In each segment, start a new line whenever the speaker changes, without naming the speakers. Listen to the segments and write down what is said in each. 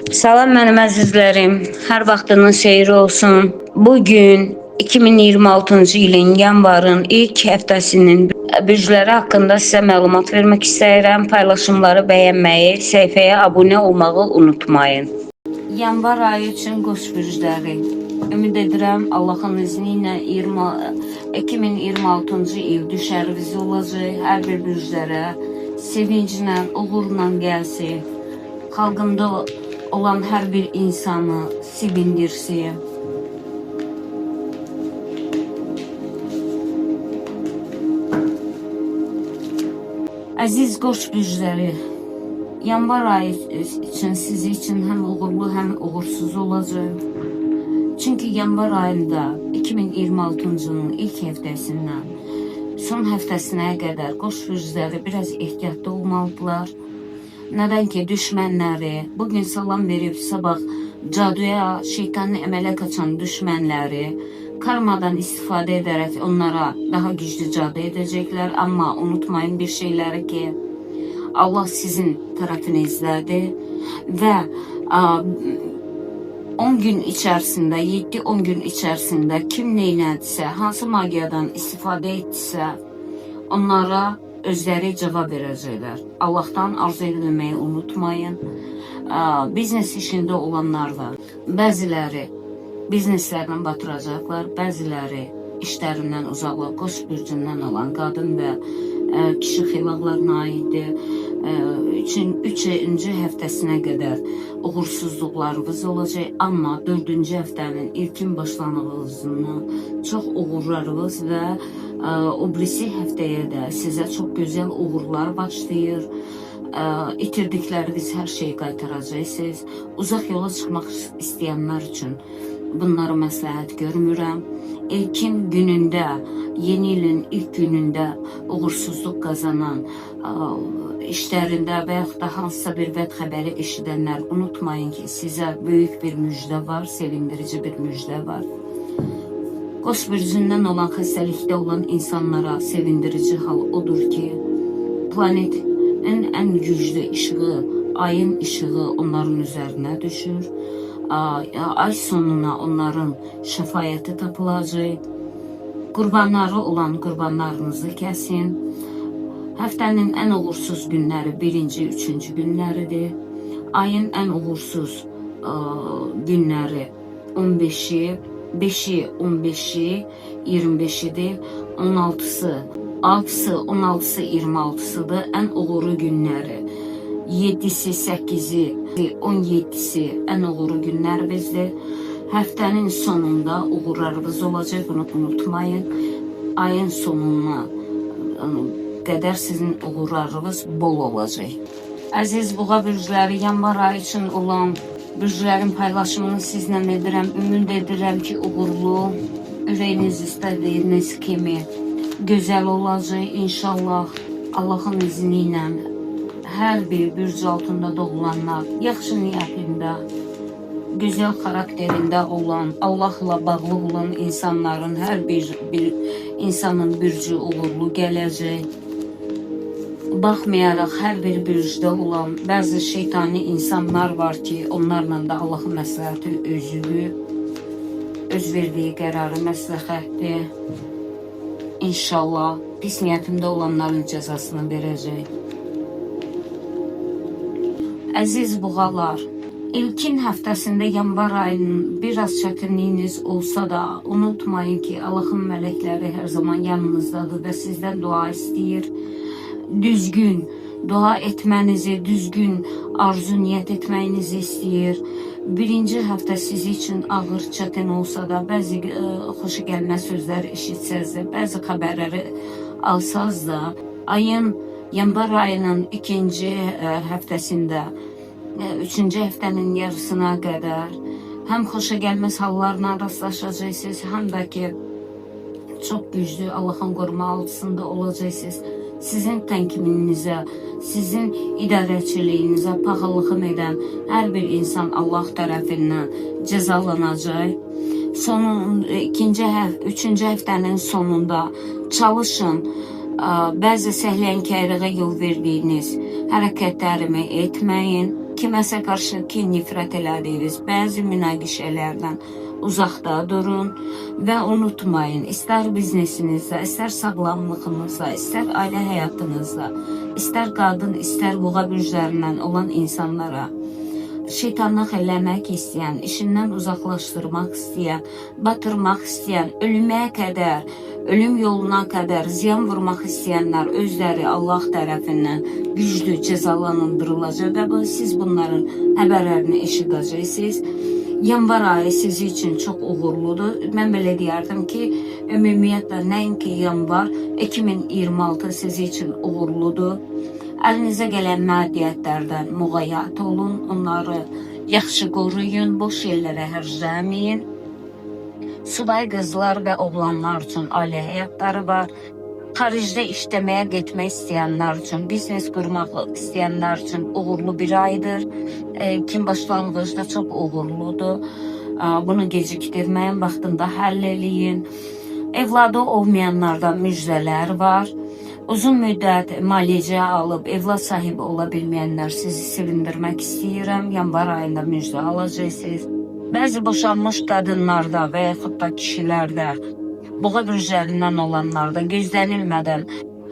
Salam mənim əzizlərim. Hər vaxtının xeyri olsun. Bugün 2026-cı ilin yanvarın ilk həftəsinin bürcləri haqqında sizə məlumat vermək istəyirəm. Paylaşımları bəyənməyi, səhifəyə abunə olmağı unutmayın. Yanvar ayı üçün qoç bürcləri. Ümid edirəm Allahın izni ilə 2026-cı il düşəriniz olacaq. Hər bir bürclərə sevinclə, uğurla gəlsin. Xalqında olan hər bir insanı sevindirsin. Əziz qoç bürcləri, yanvar ayı üçün sizi üçün həm uğurlu, həm uğursuz olacaq. Çünki yanvar ayında 2026-cının ilk həftəsindən son həftəsinə qədər qoç bürcləri biraz ehtiyatlı olmalıdırlar. Nədən ki düşmənləri bugün salam verib sabah caduya, şeytanı əmələ qaçan düşmənləri karmadan istifadə edərək onlara daha güclü cadu edəcəklər. Amma unutmayın bir şeyləri ki, Allah sizin tərəfinizdədir və 10 gün içərisində, 7-10 gün içərisində kim nə elədisə, hansı magiyadan istifadə etdisə, onlara özləri cavab verəcəklər. Allahdan arzu eləməyi unutmayın. Biznes işində olanlar var. Bəziləri bizneslərini batıracaqlar, bəziləri işlərindən uzaqlar, Qoç bürcündən olan qadın və kişi xilaqlarına aiddir. Üçüncü həftəsinə qədər uğursuzluqlarınız olacaq, amma dördüncü həftənin ilkin başlanğıcından çox uğurlarınız və o birisi həftəyə də sizə çox gözəl uğurlar başlayır. İtirdikləriniz hər şeyi qaytaracaqsınız. Uzaq yola çıxmaq istəyənlər üçün bunları məsləhət görmürəm. İlkin günündə, yeni ilin ilk günündə uğursuzluq qazanan, işlərində və yaxud da hansısa bir vəd xəbəri eşidənlər, unutmayın ki, sizə böyük bir müjdə var, sevindirici bir müjdə var. Qoç bürcündən olan xəstəlikdə olan insanlara sevindirici hal odur ki, planetin ən güclü işığı, ayın işığı onların üzərinə düşür. Ay sonuna onların şəfayəti tapılacaq. Qurbanları olan qurbanlarınızı kəsin. Həftənin ən uğursuz günləri birinci, üçüncü günləridir. Ayın ən uğursuz günləri 15-i, 5-i, 15-i, 25-idir. 16-sı, 6-sı, 16-sı, 26-sıdır. Ən uğurlu günləri 7-si, 8-i, 17-si ən uğurlu günlərimizdir. Həftənin sonunda uğurlarınız olacaq, bunu unutmayın. Ayın sonuna qədər sizin uğurlarınız bol olacaq. Əziz buğa bürcləri, yanvar ayı üçün olan bürclərin paylaşımını sizlə edirəm. Ümid edirəm ki, uğurlu, ürəyiniz istədiyiniz kimi gözəl olacaq inşallah. Allahın izni ilə hər bir bürc altında doğulanlar yaxşı niyyətində, gözəl xarakterində olan, Allahla bağlı olan insanların hər bir insanın bürcü uğurlu gələcək. Baxmayaraq hər bir bürcdə olan bəzi şeytani insanlar var ki, onlarla da Allahın məsləhəti özüdür. Öz verdiyi qərarı məsləhətdir. İnşallah pis niyyətində olanların cəzasını verəcək. Əziz buğalar, ilkin həftəsində yanvar ayının biraz çətinliyiniz olsa da unutmayın ki, Allahın mələkləri hər zaman yanınızdadır və sizdən dua istəyir. Düzgün dua etmənizi, düzgün arzu niyyət etməyinizi istəyir. Birinci həftə sizi üçün ağır, çətin olsa da, bəzi xoşa gəlməz sözlər eşitsəz də, bəzi xəbərləri alsaz da, ayın yanvar ayının ikinci həftəsində, üçüncü həftənin yarısına qədər həm xoşa gəlməz hallarla rastlaşacaqsınız, həm də ki çox güclü Allahın qoruma altında olacaqsınız. Sizin tənkiminizə, sizin idarəçiliyinizə paxıllığım edən hər bir insan Allah tərəfindən cəzalanacaq. Sonun ikinci üçüncü həftənin sonunda çalışın, bəzi səhlənkarlığa yol verdiyiniz hərəkətlərimi etməyin. Kiməsə qarşı kin, nifrət elədiyiniz bəzi münaqişələrdən uzaqda durun və unutmayın, istər biznesinizdə, istər sağlamlığınızda, istər ailə həyatınızda, istər qadın, istər boğa bürclərindən olan insanlara şeytanlıq eləmək istəyən, işindən uzaqlaşdırmaq istəyən, batırmaq istəyən, ölməyə qədər, ölüm yoluna qədər ziyan vurmaq istəyənlər özləri Allah tərəfindən güclü cəzalandırılacaq və siz bunların xəbərlərini eşidəcəksiniz. Yanvar ayı sizi üçün çox uğurludur. Mən belə deyərdim ki, ümumiyyətlə nəinki yanvar 2026 sizi üçün uğurludur. Əlinizə gələn maddiyyatlardan müğayat olun, onları yaxşı qoruyun, boş yerlərə xərcləməyin. Subay qızlar və oğlanlar üçün ailə həyatları var. Xaricdə işləməyə getmək istəyənlər üçün, biznes qurmaq istəyənlər üçün uğurlu bir aydır. Kim başlanğıcda çox uğurludur. Bunu gecikdirməyin, vaxtında həll eləyin. Evladı olmayanlarda müjdələr var. Uzun müddət müalicə alıb evlad sahibi ola bilməyənlər, sizi sevindirmək istəyirəm. Yanvar ayında müjdə alacaqsınız. Bəzi boşanmış qadınlarda və yaxud da kişilərdə, boğa bürclərindən olanlarda gözlənilmədən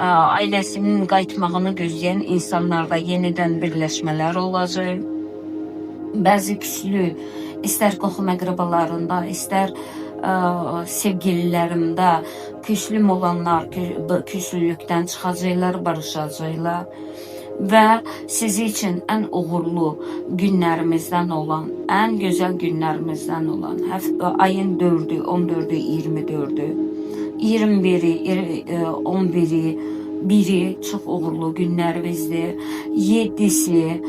ailəsinin qayıtmağını gözləyən insanlarda yenidən birləşmələr olacaq. Bəzi küslü, istər qohum əqrabalarında, istər sevgililərimdə küslüm olanlar küslülükdən çıxacaqlar, barışacaqlar. Və sizi üçün ən uğurlu günlərimizdən olan, ən gözəl günlərimizdən olan ayın 4-ü, 14-ü, 24-ü, 21-i, 11-i, 1-i çox uğurlu günlərimizdir. 7-si,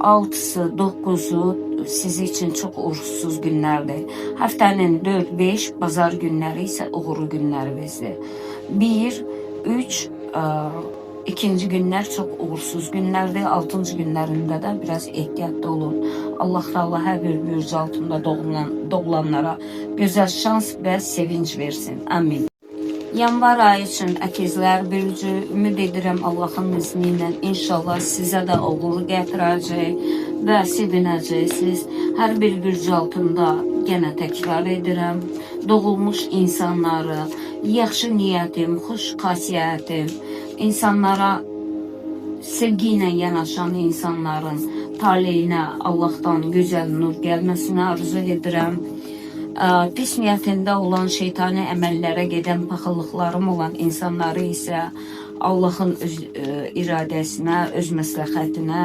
6-sı, 9-u sizi üçün çox uğursuz günlərdir. Həftənin 4, 5 bazar günləri isə uğurlu günlərimizdir. 1, 3, ikinci günlər çox uğursuz günlərdir. 6-cı günlərində də biraz ehtiyatlı olun. Allah Taala hər bir bürc altında doğulanlara gözəl şans və sevinç versin. Amin. Yanvar ayı üçün əkizlər bürcü, ümid edirəm Allahın izni ilə inşallah sizə də uğur gətirəcək və sevinəcəksiniz. Hər bir bürc altında yenə təkrar edirəm, doğulmuş insanları, yaxşı niyyətim, xoş xasiyyətim, insanlara sevgi ilə yanaşan insanların taleyinə Allahdan gözəl nur gəlməsini arzu edirəm. Pis niyyətində olan, şeytani əməllərə gedən, paxıllıqlarım olan insanları isə Allahın öz iradəsinə, öz məsləhətinə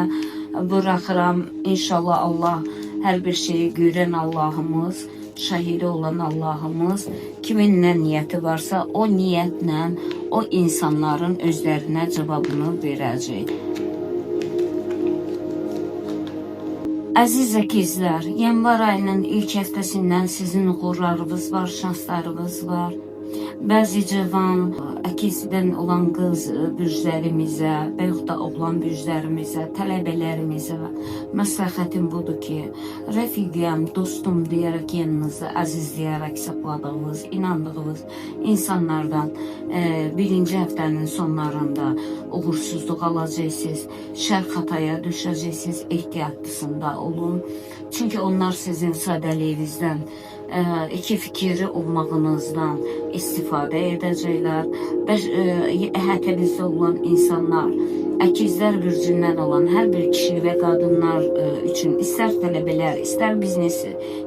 buraxıram. İnşallah Allah hər bir şeyi görən Allahımız, şahidi olan Allahımız kimin nə niyyəti varsa o niyyətlə o insanların özlərinə cavabını verəcək. Əziz əkizlər, yanvar ayının ilk həftəsindən sizin uğurlarınız var, şanslarınız var. Bəzi cavan, əkizdən olan qız bürclərimizə və yaxud da oğlan bürclərimizə, tələbələrimizə məsləhətim budur ki, rəfiqəm, dostum deyərək yanınızda əzizləyərək saxladığınız, inandığınız insanlardan birinci həftənin sonlarında uğursuzluq alacaqsınız, şər xataya düşəcəksiniz, ehtiyatlısında olun. Çünki onlar sizin sadəliyinizdən, iki fikirli olmağınızdan istifadə edəcəklər və əhatənizdə olan insanlar, əkizlər bürcündən olan hər bir kişi və qadınlar üçün istər tələbələr, istər biznes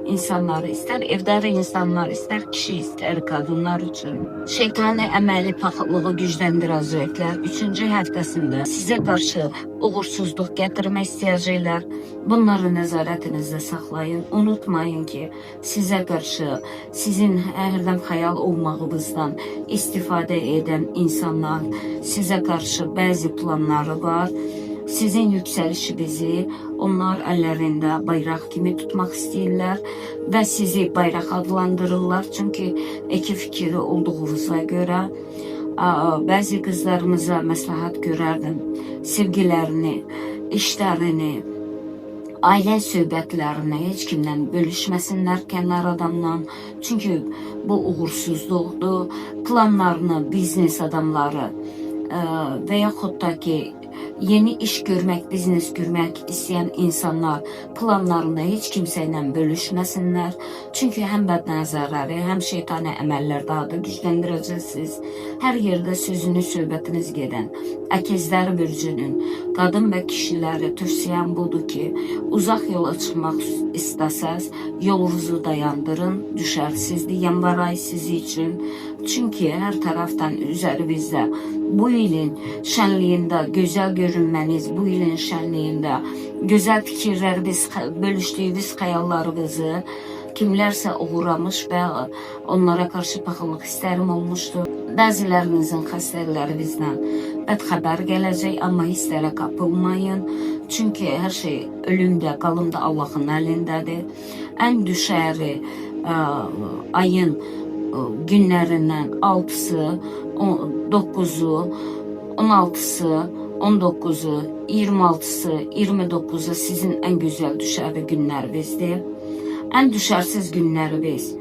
insanları, istər evdar insanlar, istər kişi, istər qadınlar üçün şeytani əməli paxıllığı gücləndirəcəklər. Üçüncü həftəsində sizə qarşı uğursuzluq gətirmək istəyəcəklər. Bunları nəzarətinizdə saxlayın. Unutmayın ki, sizə qarşı sizin hərdən xəyal olmağınızdan istifadə edən insanlar sizə qarşı bəzi planları var. Sizin yüksəlişinizi onlar əllərində bayraq kimi tutmaq istəyirlər və sizi bayraq adlandırırlar. Çünki iki fikirli olduğunuza görə bəzi qızlarımıza məsləhət görərdim. Sevgilərini, işlərini, ailə söhbətlərini heç kimdən bölüşməsinlər kənar adamdan. Çünki bu uğursuzluqdur. Planlarını biznes adamları və yaxud da ki Yeni iş görmək, biznes görmək istəyən insanlar planlarını heç kimsə ilə bölüşməsinlər. Çünki həm bəd nəzərləri, həm şeytani əməllər daha da gücləndirəcəksiniz. Hər yerdə sözünüz, söhbətiniz gedən Əkizlər bürcünün qadın və kişiləri tövsiyəm budur ki, uzaq yola çıxmaq istəsəz, yolunuzu dayandırın, düşərsizdir yanvar ayı sizi üçün. Çünki hər tərəfdən üzərinizdə bu ilin şənliyində gözəl görünməniz, bu ilin şənliyində gözəl fikirləriniz, bölüşdüyünüz xəyallarınızı kimlərsə uğramış və onlara qarşı paxıllıq hisslərim olmuşdur. Bəzilərinizin xəstələrinizdən bəd xəbər gələcək, amma hisslərə kapılmayın. Çünki hər şey ölümdə, qalımda Allahın əlindədir. Ən düşəri ayın günlərindən 6-sı, 9-u, 16-sı, 19-u, 26-sı, 29-u sizin ən gözəl düşəri günlərinizdir. Ən düşərsiz günləriniz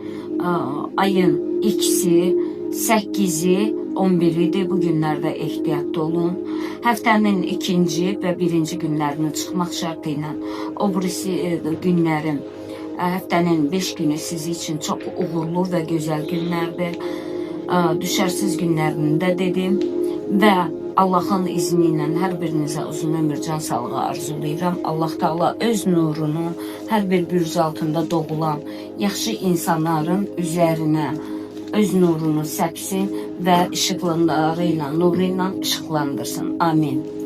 ayın 2-si, 8-i, 11-idir. Bu günlərdə ehtiyatlı olun. Həftənin ikinci və birinci günlərini çıxmaq şərti ilə o birisi günlərin həftənin 5 günü sizi üçün çox uğurlu və gözəl günlərdir. Düşərsiz günlərini də dedim və Allahın izni ilə hər birinizə uzun ömür, can sağlığı arzulayıram. Allah Taala öz nurunu hər bir bürc altında doğulan yaxşı insanların üzərinə öz nurunu səpsin və işıqları ilə, nuru ilə işıqlandırsın. Amin.